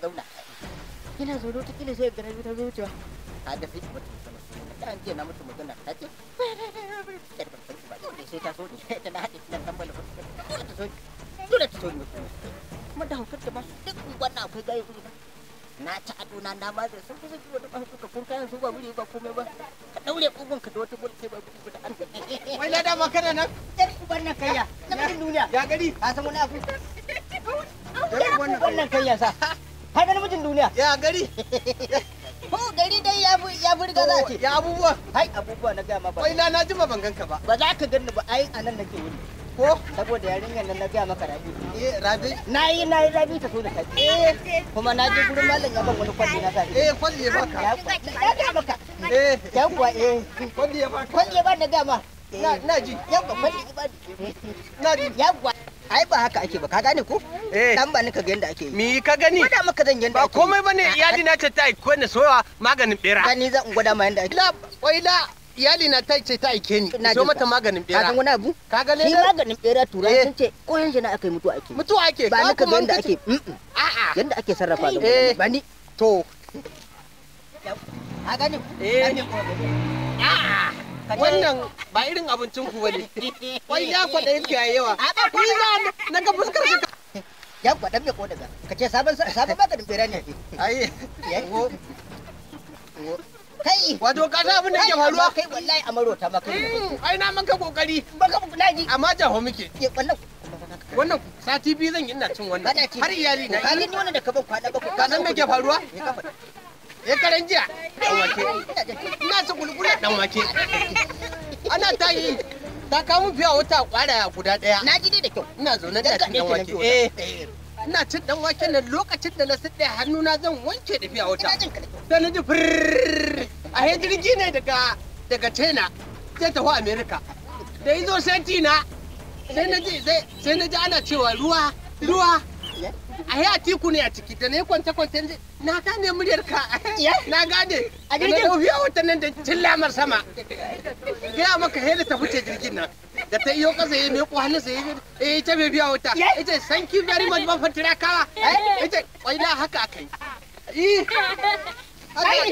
Zauna. Ina zaune wata kila sai ga Rabi ta zo wucewa. Kaga sai ki mutu sama da an ce na mutu magana ta ce sai ta so ni ta na haɗe nan kan bala dole ta so ni dole ta so ni kuma da haukar ta ma duk wannan akwai gaye guri na ci ado na na ma da sun kusa ji wata ba ka kun kayan su ba wuri ba komai ba ka daure kugun ka da wata gol kai ba guri ba da an Wai lada ma kana nan? Yar uban nan kayya na mutum duniya Ya gari? Ka san wani abu yar uban nan kayya sa ka ga namijin duniya. Ya gari? Ko gari dai ya fi riga za a ce. Ya abubuwa? Hai abubuwa na gaya ma ba. Wai na jima ban ganka ba. Ba za ka ganni ba ai anan nake wuni. Ko? Saboda yarinyar nan na gaya maka Rabi. Eh Rabi. Na yi Rabi ta so da kai. Eh kuma na je gurin malam ya ban wani kwalli na sa. Eh kwalli ya baka. Na gaya maka. Eh yawwa eh kwalli ya baka. Kwalli ya ba na gaya ma. Na ji. Yawwa kwalli ya ba. Na ji. Yawwa. Ai ba haka ake ba ka gane ko? Dan ba ni ka ga yanda ake yi. Mi ka gani? Gwada maka zan yanda Ba ake yi. komai bane iyali na ce ta aiko ni soyawa maganin bera. Gani zan gwada ma yanda ake. Ila wai la iyali na ta ce ta aike ni. So mata maganin bera. Ka san wani abu? Ka ga Shi ledar? maganin bera turai sun ce ko yanzu na aka yi mutuwa ake. Mutuwa ake. Ba ni ka ga yanda ake. A'a. Yanda ake sarrafa da ba ni. To. Ka gane? Eh. A'a. Wannan ba irin abincin ku bane. Wai ya kwada yake yayi yawa. Ni za na ga fuskar ka. Ya kwada me ko daga. Kace sabon sabon maganin bera ne. Ai. Kai. Wato ka san abin da yake faruwa? Kai wallahi amaro ta ma kai. Ai na maka kokari. Baka na ji. Amma jaho muke. Wannan wannan sati biyu zan yi ina cin wannan. Har iyali na. Ka gani wannan da ka ban kwana bakwai. Ka san me ke faruwa? Ya karan jiya dan wake. Ina ci gulgula dan wake. Ana ta yi ta kawo fiya wata kwara guda daya. Na ji dai da kyau. Ina zaune da cin dan wake. Eh. Ina cin dan wake nan lokacin da na sidde hannuna zan wanke da fiya wata. Sai na ji fir. A he jirgi ne daga daga China zai tafi America. Da yazo sai na sai na ji sai na ji ana cewa ruwa ruwa. A yi Atiku ne a ciki da na yi kwance-kwance na gane muryar ka. Na gane. A jirgin? Na ɗauki wata nan da cillamar sama. Gaya maka hela ta fice jirgin nan. Da ta iyo ƙasa ya mai hannun sa ya yi ta mai biya wata. Ita thank you very much ban fatira kawa. Ita kwaila haka aka yi. Kai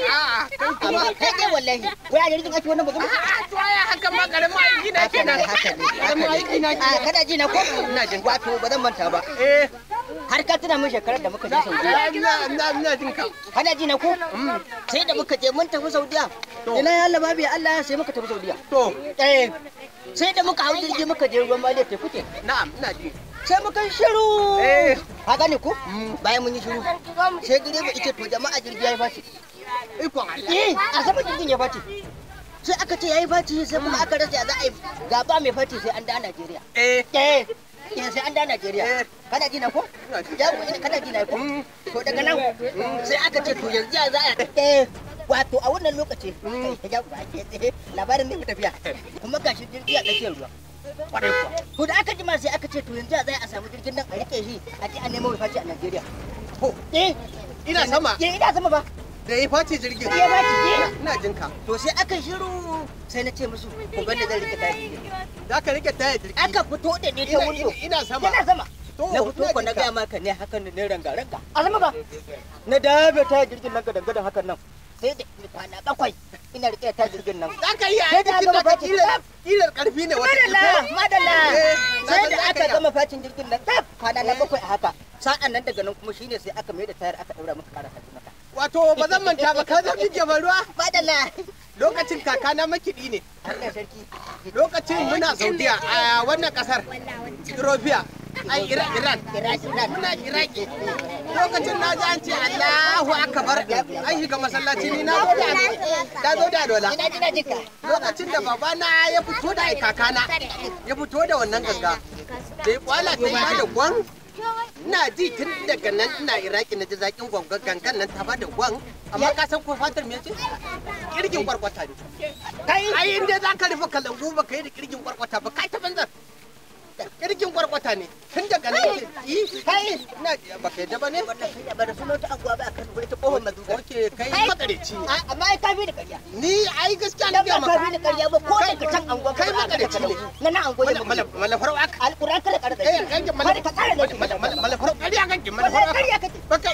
kai kuma kai dai wallahi. Wai a jirgin ake wannan magana? A'a to ai haka ma karamin aiki na kenan. Haka ne. Karamin aiki na kenan. Kana ji na ko? Ina jin. Wato ba zan manta ba. Eh. Har ka tuna min shekarar da muka je Saudiya. Ina jin ka. Kana ji na ko? Sai da muka je mun tafi Saudiya. Ina ya Allah babu ya Allah sai muka tafi Saudiya. To. Eh. Sai da muka hau jirgi muka je ruwan Maliya teku ce. Na'am ina ji. Sai muka shiru. Eh. Ka gane ko? Bayan mun yi shiru. Sai direba yace to jama'a jirgi yayi faci. Ikon Allah. Eh, a sama jirgin ya faci. Sai aka ce yayi faci sai kuma aka rasa za a yi gaba mai faci sai an da Najeriya. Eh. Eh. Sai an da Najeriya. Kana ji na ko? Ya kana ji na ko? To daga nan sai aka ce to yanzu ya za a eh wato a wannan lokaci ya ba ke labarin ne tafiya. Kuma gashi jirgi a tsakiyar ruwa. To da aka jima sai aka ce to yanzu ya za a samu jirgin nan a rike shi a je a nemo mai faci a Najeriya. To eh ina sama. Eh ina sama ba. Da ya face jirgin. Ya face eh. Ina jin ka. To sai aka shiru sai na ce musu ku bani zan rike tayar jirgin. Za ka rike tayar jirgi. Aka fito da ni ta windo. Ina sama. Ina sama. Na fito ko na gaya maka ne hakan ne ranga ranga. A sama ba. Na dabe tayar jirgin nan gadan gadan hakan nan. Sai da kwana bakwai ina rike tayar jirgin nan. Za ka iya aikin da kilar karfi ne wata. Madalla madalla. Sai da aka gama facin jirgin nan tsaf kwana na bakwai a haka. Sa'an nan daga nan kuma shine sai aka mai da tayar aka daura maka karasa maka. Wato ba zan manta ba ka zan ke faruwa? Madalla. Lokacin kakana makiɗi ne. Allah sarki. Lokacin muna Saudiya a wannan kasar. Ethiopia. Ai Iran. Muna Iraki. Lokacin na ji an ce Allahu akbar. An shiga masallaci ni na zo da na zo da alwala. Ina ji na jinka. Lokacin da babana ya fito da kakana ya fito da wannan ganga. Da ya kwala ta ba da gwan. Ina ji tun daga nan ina Iraki na ji zaƙin gwangon gangan nan ta bada gwan amma ka san ko fatar me ce? Kirgin kwarkwata ne. Ai inda za ka rufe kalangu ba ka yi da kirgin kwarkwata ba kai ta banzar. Kirgin kwarkwata ne tun daga nan ke kai ina ba ka yadda ba ne? Wannan kai ba da sunan ta anguwa ba a Kano ita kofar mazuga. Oke kai makareci ne. Amma ai ka fi da ƙarya. Ni ai gaskiya na gaya maka. maka. Ka fi da ƙarya ba ko daga can anguwa. Kai makareci ne. Na na anguwa ne. Malafar aka. Alƙur'an kada ƙara Eh kanki Kada ka ƙara malafar ƙarya kanki malafar ƙarya kake. Baka